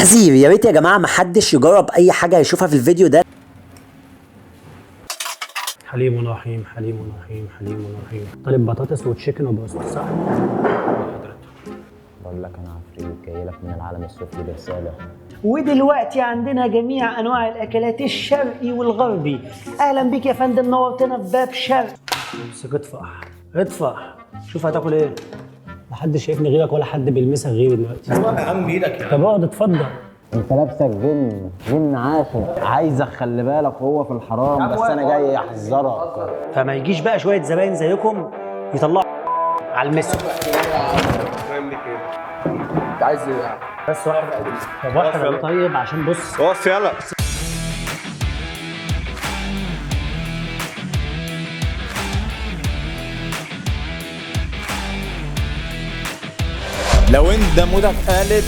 تحذير، يا ريت يا جماعة محدش يجرب اي حاجة يشوفها في الفيديو ده. حليم رحيم حليم رحيم حليم رحيم. طالب بطاطس و chicken وبروست صح؟ بقول لك انا عفريت جاي لك من العالم السفلي برسالة. ودلوقتي عندنا جميع انواع الاكلات الشرقي والغربي. اهلا بيك يا فندم، نورتنا في باب شرق. امسك ادفع ادفع، شوف هتاكل ايه. محدش شايفني غيرك ولا حد بيلمسك غيري دلوقتي. يا عم ايدك يا عم. طب اقعد اتفضل. انت لابسك جن جن عاشق، عايزك خلي بالك هو في الحرام، بس انا جاي احذرك. فما يجيش بقى شوية زباين زيكم يطلعوا على المسك. انت عايز ايه؟ بس واحد. طب واحد طيب عشان بص. اقف يلا. لو انت مودك قالب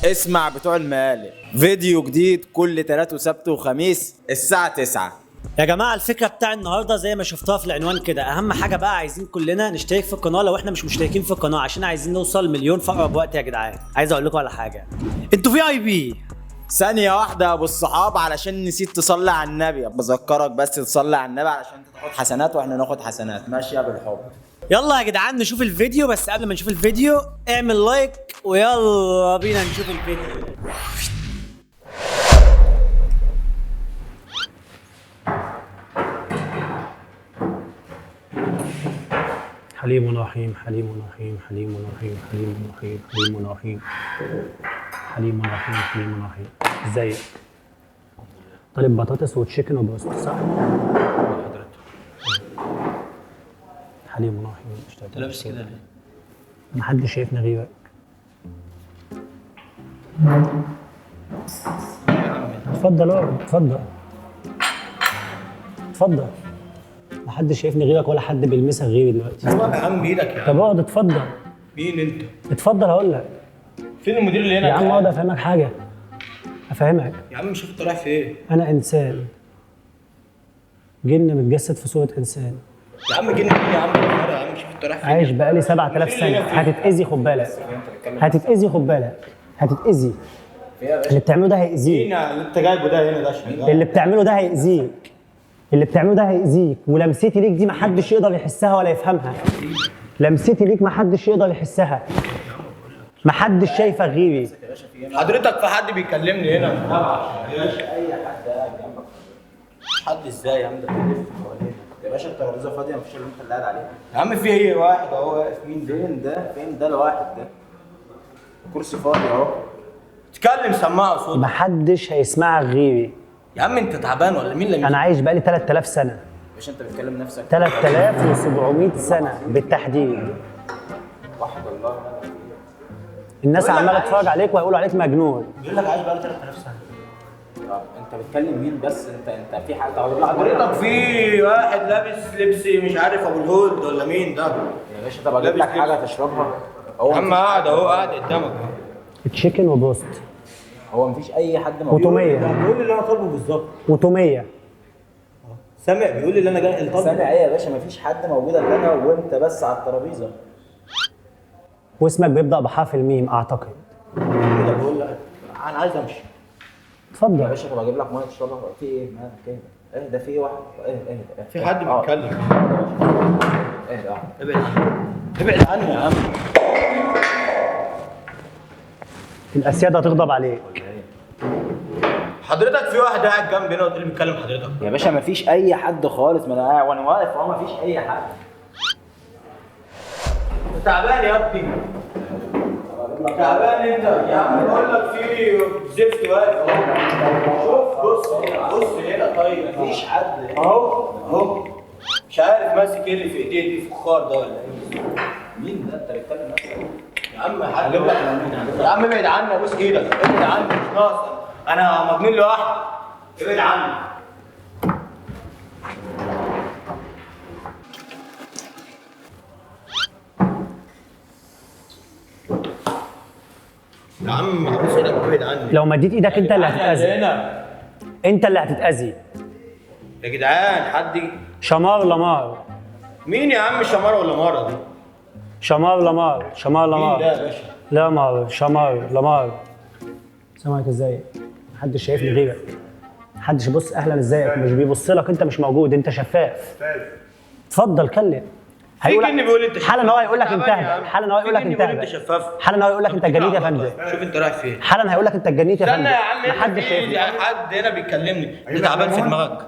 اسمع بتوع المقالب. فيديو جديد كل تلات وسبت وخميس الساعة 9. يا جماعة الفكرة بتاع النهارده زي ما شفتوها في العنوان كده، اهم حاجة بقى عايزين كلنا نشترك في القناة لو احنا مش مشتركين في القناة، عشان عايزين نوصل مليون في اقرب وقت يا جدعان. عايز اقول لكم على حاجة، انتوا VIP. ثانية واحدة يا ابو الصحاب، علشان نسيت تصلي على النبي، بذكرك بس تصلي على النبي علشان انت تاخد حسنات واحنا ناخد حسنات. ماشية بالحب. يلا يا جدعان نشوف الفيديو، بس قبل ما نشوف الفيديو اعمل like ويلا بينا نشوف الفيديو. حليم رحيم حليم رحيم حليم رحيم حليم رحيم حليم رحيم حليم رحيم حليم رحيم. ازيك؟ طالب بطاطس و chicken وبروست صح؟ حليم رحيم. انت لابس كده ليه؟ محدش شايفني غيرك. اتفضل اقعد اتفضل اتفضل. محدش شايفني غيرك ولا حد بيلمسك غيري دلوقتي. يا عم ايدك يا عم. طب اقعد اتفضل. مين انت؟ اتفضل هقول لك. فين المدير اللي هنا؟ يا عم اقعد افهمك حاجة. افهمك. يا عم شوف انت رايح فين؟ انا انسان. جن متجسد في صوره انسان. يا عم جن مين يا عم؟ يا عم شوف انت رايح فين؟ عايش بقالي 7000 سنة. هتتاذي خد بالك. هتتاذي خد بالك. هتتاذي. اللي بتعمله ده هيأذيك. مين اللي انت جايبه ده هنا ده عشان اللي بتعمله ده هيأذيك. اللي بتعمله ده هيأذيك، ولمستي ليك دي محدش يقدر يحسها ولا يفهمها. لمستي ليك محدش يقدر يحسها. محدش شايفك غيري. حضرتك في حد بيكلمني هنا؟ حد ازاي يا عم؟ ده بيلف حوالينا يا باشا الترابيزة فاضية مفيش الا انت اللي قاعد عليها. يا عم في ايه؟ واحد اهو واقف. مين ده؟ فين ده؟ فين ده الواحد ده؟ كرسي فاضي اهو. اتكلم سماعه صوتك. محدش هيسمعك غيري. يا عم انت تعبان ولا مين اللي انا عايش بقالي 3000 سنة. يا باشا انت بتكلم نفسك. 3700 سنة بالتحديد. واحد الله. الناس عماله تتفرج عليك وهيقولوا عليك مجنون. بيقول لك عايش بقاله 3000 سنة. طب انت بتكلم مين بس؟ انت في حاجة؟ طب حضرتك في واحد لابس لبس مش عارف ابو الهولد ولا مين ده؟ يا باشا طب اجيب لك حاجة تشربها. هو يا عم قاعد اهو، قاعد قدامك اهو. chicken وبروست هو مفيش اي حد موجود. وتوميه. بيقول اللي انا طالبه بالظبط. وتوميه. سامع بيقول اللي انا جاي طالبه. سامع ايه يا باشا؟ مفيش حد موجود الا انا وانت بس على الترابيزة. واسمك بيبدا بحرف الميم اعتقد. كده بقول لك انا عايز امشي. اتفضل يا باشا طب اجيب لك مية تشربها. في ايه؟ مالك ايه؟ ايه ده؟ في واحد ايه ايه ده؟ في حد بيتكلم. ايه ده؟ ابعد ابعد عني يا عم. الاسياد هتغضب عليك. حضرتك في واحد قاعد جنبي هنا وتقول لي بيتكلم حضرتك. يا باشا مفيش اي حد خالص، ما انا قاعد وانا واقف اهو مفيش اي حد. انت تعبان يا ابني. تعبان انت يا عم. بقول لك في زفت واقف اهو. شوف بص هنا بص هنا. طيب مفيش حد اهو اهو. مش عارف ماسك ايه اللي في ايديه دي، فخار ده ولا ايه؟ مين ده؟ انت بتكلم نفسك يا عم حد يا عم ابعد عني، ابوس ايدك ابعد عني، مش ناقص انا مجنون لوحدي. ابعد عني. يا عم ابوس ايدك ابعد عني. لو مديت ايدك انت اللي هتتاذي. هنا انت اللي هتتاذي. يا جدعان حد. شمار لمار. مين يا عم شمار ولا مارة دي؟ شمار لمار. شمار مين لمار. ده يا باشا؟ لمار شمار لمار. السلام عليكم، ازيك؟ محدش شايفني غيرك. محدش يبص. اهلا ازيك؟ مش بيبص لك، انت مش موجود، انت شفاف. اتفضل كلم. هيقول لك بيقول انت حالا هو هيقول لك انت اهبل، حالا هو هيقول لك انت اهبل، حالا هو هيقول لك انت اتجنيت يا فندم. شوف انت رايح فين. حالا هيقول لك انت اتجنيت يا فندم. استنى يا عم، محدش شايفني. حد هنا بيكلمني، انت تعبان في دماغك.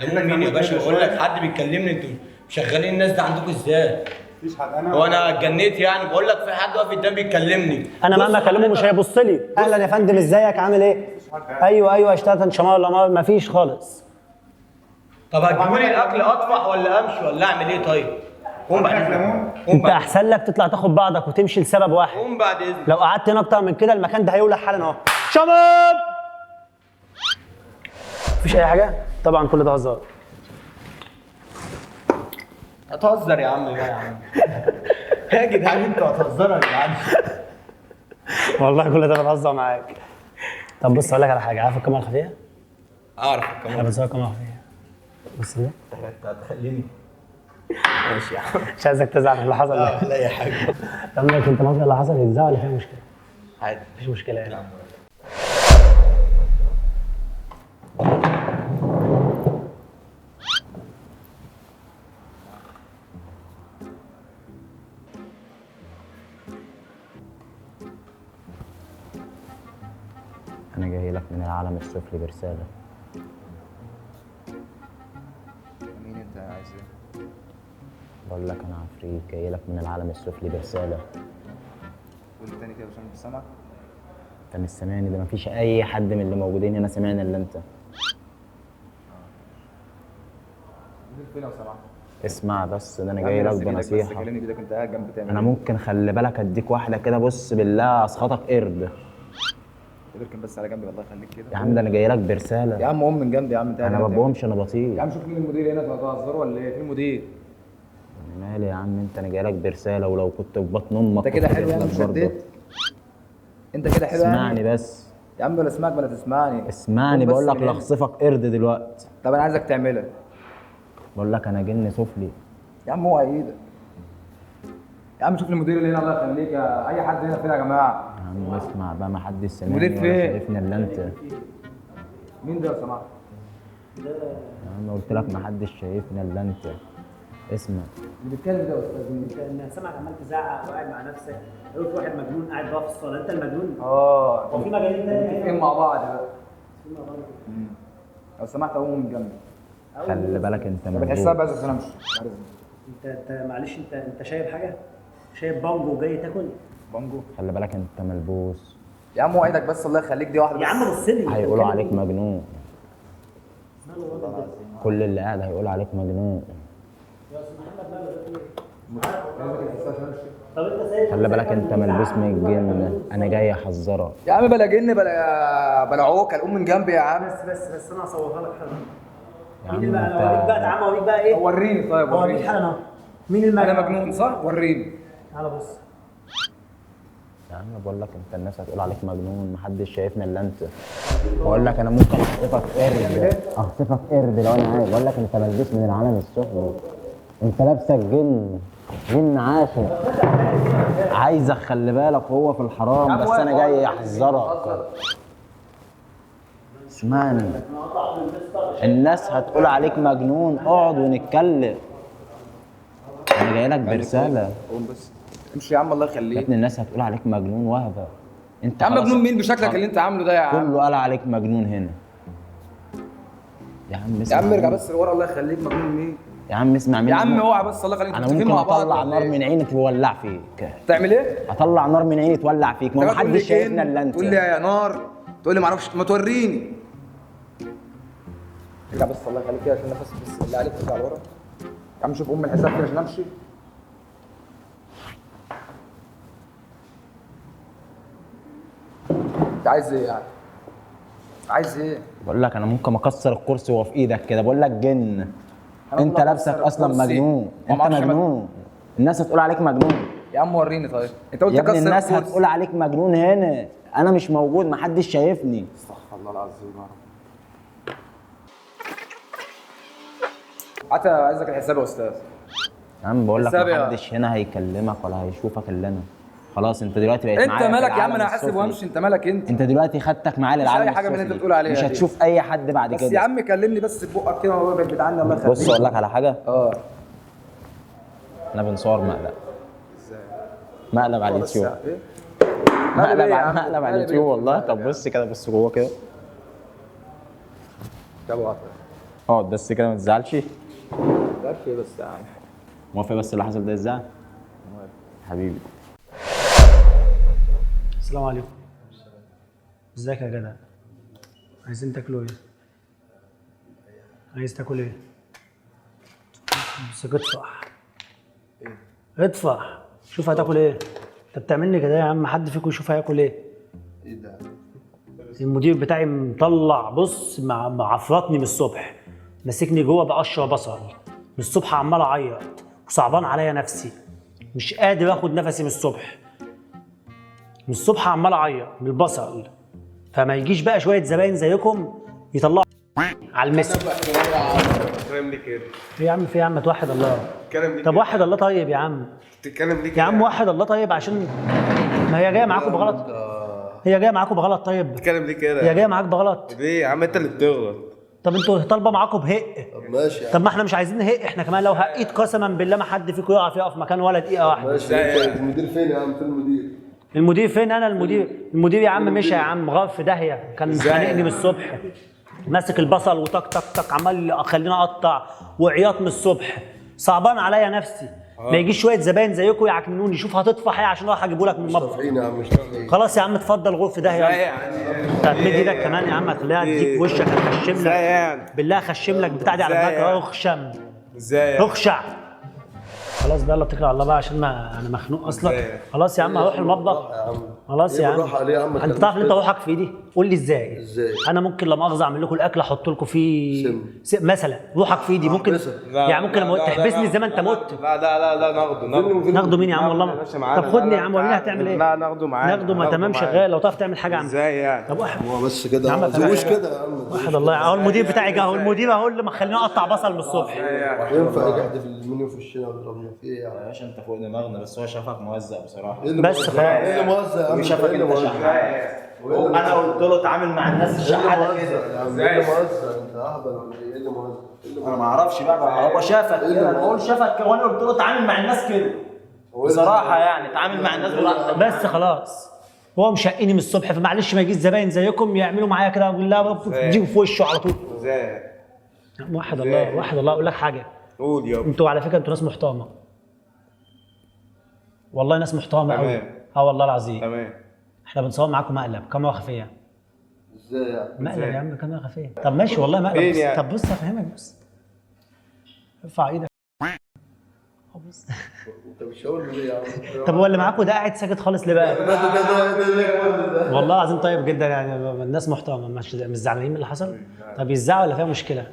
ليمون مين يا باشا؟ بقول لك حد بيكلمني، انتوا مشغلين الناس دي عندكم ازاي؟ مفيش حد. انا هو انا اتجنيت يعني؟ بقول لك في حد واقف قدامي بيكلمني. انا مهما اكلمه مش هيبص لي. اهلا يا فندم، ازيك عامل ايه؟ ايوه ايوه اشتغلت ان شاء الله. مفيش خالص. طب هتجيبوا لي الاكل اطفح ولا امشي ولا اعمل ايه؟ طيب قوم بعد اذنك. انت احسن لك تطلع تاخد بعضك وتمشي لسبب واحد. قوم بعد اذنك. لو قعدت هنا اكتر من كده المكان ده هيولع حالا اهو. شباب مفيش اي حاجة؟ طبعا كل ده هزار. هتهزر يا عم بقى يا عم. يا جدعان انتوا هتهزروا يا جدعان. والله كل ده بنهزر معاك. طب بص اقول لك على حاجة، عارف الكاميرا الخفية؟ اعرف الكاميرا. احنا بنصور كاميرا خفيه. بص كده. انت هتخليني ماشي يا عم. مش عايزك تزعل من اللي حصل ده. لا يا حاج. طب ماشي، انت موافق اللي حصل يتزعل ولا فيها مشكلة؟ عادي مفيش مشكلة يعني. انا جاي لك من العالم السفلي برسالة. مين انت؟ عايز ايه؟ بقول لك انا عفريت جاي لك من العالم السفلي برسالة. قول تاني كده عشان مش سامعك. انت مش سامعني؟ ده مفيش اي حد من اللي موجودين هنا سمعنا الا انت. مدير فين لو سمحت؟ اسمع بس، ده انا جاي لك بنصيحة. بس كلمني كده، كنت قاعد جنب تاني. انا ممكن خلي بالك اديك واحدة كده، بص بالله اسخطك قرد. اركن بس على جنبي الله يخليك كده. يا عم ده انا جاي لك برسالة. يا عم قوم من جنبي يا عم. انا ما بقومش، انا بطيء يا عم. شوف مين المدير هنا، انتوا هتهزروا ولا ايه؟ فين المدير؟ انا مالي يا عم انت، انا جاي لك برسالة ولو كنت في بطن امك. انت كده حلو يعني، مش شديت؟ انت كده حلو يعني. اسمعني بس يا عم، بلا اسمعك بلا تسمعني. اسمعني بقول لك لخصفك قرد دلوقتي. طب انا عايزك تعملها. بقول لك انا جن سفلي يا عم. اوعى ايدك يا عم. شوف المدير اللي هنا الله يخليك. يا اي حد هنا فين يا جماعة؟ يا عم اسمع بقى، ما حدش سامعني المدير فين؟ شايفني الا انت. مين ده لو سمحت؟ يا عم قلت لك ما حدش شايفني الا انت. اسمع اللي بيتكلم ده يا استاذ مين؟ انت سامعك عمال تزعق وقاعد مع نفسك، قالوا في واحد مجنون قاعد بقى في الصاله، انت المجنون؟ اه هو في مجانين تاني؟ متفقين مع بعض بقى. لو سمحت اقوم من جنبي. خلي بالك انت مجنون. طب الحساب بس عشان امشي. انت معلش، انت شايب حاجة؟ شايب بانجو وجاي تاكل؟ بانجو؟ خلي بالك انت ملبوس يا عم. وعدك بس الله يخليك، دي واحدة يا عم. بص لي، هيقولوا عليك مجنون. كل اللي قاعد هيقول عليك مجنون. طب انت سايب؟ خلي بالك انت ملبوس من الجن، انا جاي احذرك يا عم. بلا جن بلا عوكل، قوم من جنبي يا عم. بس بس بس انا هصورها لك حالا. يا عم. مين اللي بقى؟ اوريك بقى، تعالى اوريك بقى ايه. وريني طيب، وريني اوريك حالا اهو. مين المجنون؟ انا مجنون صح؟ وريني. تعالى بص يا عم. بقول لك انت الناس هتقول عليك مجنون، محدش شايفنا الا انت. بقول لك انا ممكن اخطفك قرد، اخطفك قرد لو انا عايز. بقول لك انت ملبوس من العالم السفلي، انت لابسك جن، جن عاشق. عايزك خلي بالك هو في الحرام، بس انا جاي احذرك. اسمعني، الناس هتقول عليك مجنون. اقعد ونتكلم، انا جاي لك برسالة. قوم بس امشي يا عم الله يخليك. يا ابني الناس هتقول عليك مجنون وهبه. انت يا عم مجنون مين بشكلك اللي انت عامله ده يا عم؟ كله قال عليك مجنون هنا يا عم. يا عم ارجع بس لورا الله يخليك. مجنون مين يا عم؟ اسمع مني يا عم. اوعى بس الله يخليك. انا ممكن اطلع نار من عيني تولع فيك. تعمل ايه؟ اطلع نار من عيني تولع فيك. ما حدش شايفنا الا انت. تقول لي يا نار، تقول لي ما اعرفش، ما توريني. ارجع بس الله يخليك كده عشان نفسي بس بالله عليك. ارجع لورا يا عم. شوف ام الحساب كده عشان امشي. انت عايز ايه يعني؟ عايز ايه؟ بقول لك انا ممكن اكسر الكرسي وهو في ايدك كده. بقول لك جن، انت لابسك اصلا مجنون. انت مجنون، الناس هتقول عليك مجنون. يا عم وريني طيب. انت قلت يا ابني كسر الناس الكرسي. هتقول عليك مجنون هنا، انا مش موجود، محدش شايفني. استغفر الله العظيم يا رب. حتى عايزك الحساب يا استاذ. يا عم بقول لك محدش هنا هيكلمك ولا هيشوفك الا انا. خلاص انت دلوقتي بقيت انت معايا. مالك يا عم؟ انا هحاسب وامشي، انت مالك انت؟ انت دلوقتي خدتك معايا للعالم مش اي حاجة من اللي انت بتقول عليها مش دي. هتشوف اي حد بعد كده. بس يا عم كلمني بس ببقك كده وابعد عني الله يخليك. بص اقول لك على حاجة. احنا بنصور مقلب. ازاي؟ مقلب على اليوتيوب. مقلب على مقلب على اليوتيوب والله. طب بص كده، بص جوه كده. طب اقعد بس كده ما تزعلش. ما تزعلش بس يا عم. موافق بس اللي حصل ده ازاي؟ موافق حبيبي. السلام عليكم. ازيك يا جدع؟ عايزين تاكلوا ايه؟ عايز تاكل ايه؟ بس ادفع. ادفع، شوف هتاكل ايه؟ انت بتعملني كده يا عم، حد فيكم يشوف هياكل ايه؟ ايه ده؟ المدير بتاعي مطلع بص معفرطني من الصبح، ماسكني جوه بقشر بصل من الصبح، عمال اعيط وصعبان عليا نفسي، مش قادر اخد نفسي من الصبح. من الصبح عمال اعيط من البصل، فما يجيش بقى شوية زباين زيكم يطلعوا على المسك. بتتكلم ليه كده؟ ايه يا عم في يا عم؟ توحد الله. بتتكلم ليه؟ طب وحد الله طيب يا عم. بتتكلم ليه كده؟ يا عم وحد الله طيب، عشان ما هي جاية معاكم بغلط. هي جاية معاكم بغلط. طيب بتتكلم ليه كده؟ هي جاية معاك بغلط ليه يا عم؟ انت اللي بتغلط. طب انتوا طالبه معاكم بهق. طب ماشي. طب ما احنا مش عايزين نهق احنا كمان، لو هقيت قسما بالله ما حد فيكم يقف مكان ولا دقيقة واحدة. ماشي. المدير فين يا عم؟ فين المدير؟ المدير فين؟ انا المدير يا عم مشى يا عم، غار في داهية، كان خانقني من الصبح، ماسك البصل وتك تك تك عمال خليني اقطع وعياط من الصبح، صعبان عليا نفسي. ما يجيش شوية زباين زيكم يعكنوني. شوف هتطفح ايه عشان اروح اجيبه لك من المطبخ. مش يا عم، مش طافحين. خلاص يا عم اتفضل غور في داهية. انت هتمد ايدك كمان يا عم، هتخليها تديك وشك، هتخشم لك بالله، هخشم لك بتاع دي على دماغك. اخشم ازاي؟ اخشع. خلاص بقى يلا اتكل على الله بقى، عشان ما انا مخنوق اصلا. خلاص يا عم هروح المطبخ. خلاص يا عم. انت تعرف ان انت روحك في ايدي؟ قول لي ازاي؟ ازاي؟ انا ممكن لما اخذ اعمل لكم الاكل احط لكم فيه مثلا روحك في ايدي ممكن، يعني ممكن لما تحبسني زي ما انت مت. لا لا لا لا ناخده ناخده مين يا عم والله؟ طب خدني يا عم وريني هتعمل ايه. لا ناخده معانا. ناخده ما تمام شغال. لو تعرف تعمل حاجة يا عم. ازاي يعني؟ طب واحد هو بس كده ما تزوش كده يا عم. واحد الله. اهو المدير بتاعي جه، اهو المدير اهو اللي مخليني اقطع بصل من الصبح. ينفع يحدف المنيو في وشنا ويضربنا في ايه يعني؟ يا باشا انت فوق دماغنا، بس هو شافك موزع بصراحة. بس خلاص. ايه اللي موزع يا عم؟ وشافك انت شحات. انا قلت له اتعامل مع الناس الشحاته كده. ازاي؟ ايه اللي موزع؟ انت اهبل ولا ايه؟ اللي موزع؟ انا ما اعرفش بقى، هو شافك كده، انا بقول شافك وانا قلت له اتعامل مع الناس كده بصراحة، يعني اتعامل مع الناس براحتك. بس خلاص هو مشقيني من الصبح، فمعلش ما يجيش زباين زيكم يعملوا معايا كده اقول لها تجيبوا في وشه على طول. ازاي؟ واحد الله، واحد الله. اقول لك حاجة. قول يابا. انتوا على فكرة انتوا ناس محترمه والله، ناس محترمه قوي. اه والله العظيم. تمام. احنا بنصور معاكم مقلب كاميرا خفيه. ازاي يعني؟ مقلب يا عم كاميرا خفيه. طب ماشي والله مقلب. يعني؟ طب بص افهمك، بص ارفع ايدك. بص انت بتشاور ليه يا عم؟ طب هو اللي معاكم ده قاعد ساكت خالص ليه بقى؟ والله العظيم طيب جدا يعني، الناس محترمه، مش زعلانين من اللي حصل؟ طب يزعقوا ولا فيها مشكلة؟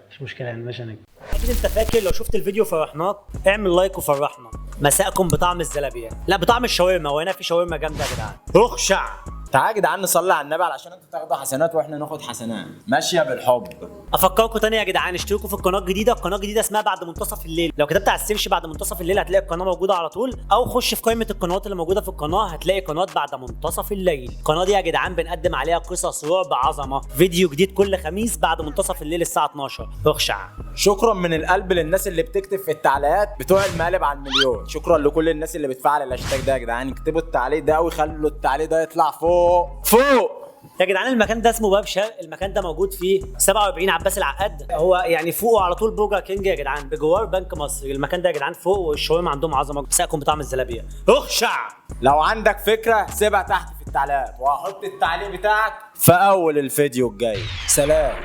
مش مشكلة يعني. ماشي يا نجم. اكيد انت فاكر لو شفت الفيديو فرحناك، اعمل like وفرحنا. مساءكم بطعم الزلابيه، لا بطعم الشاورما، وهنا في شاورما جامدة يا جدعان. اخشع. تعالى يا جدعان نصلي على النبي علشان انتوا تاخدوا حسنات واحنا ناخد حسنات. ماشية بالحب. افكركم تاني يا جدعان، اشتركوا في القناة الجديدة، القناة الجديدة اسمها بعد منتصف الليل. لو كتبت على ال search بعد منتصف الليل هتلاقي القناة موجودة على طول، او خش في قائمة القنوات اللي موجودة في القناة هتلاقي قناة بعد منتصف الليل. القناة دي يا جدعان بنقدم عليها قصص رعب عظمه، فيديو جديد كل خميس بعد منتصف الليل الساعة 12. اخشع. شكرا من القلب للناس اللي بتكتب في التعليقات بتوع المقالب على المليون. شكرا لكل الناس اللي بتفعل الهاشتاج ده يا جدعان. اكتبوا التعليق ده وخلوا التعليق ده يطلع فوق فوق يا جدعان. المكان ده اسمه باب شرق، المكان ده موجود فيه 47 عباس العقاد، هو يعني فوقه على طول برجر كينج يا جدعان، بجوار بنك مصر. المكان ده يا جدعان فوق، والشاورما عندهم عظمه. مساءكم بطعم الزلابيه. اخشع. لو عندك فكرة سيبها تحت في التعليقات، وهحط التعليق بتاعك في اول الفيديو الجاي. سلام.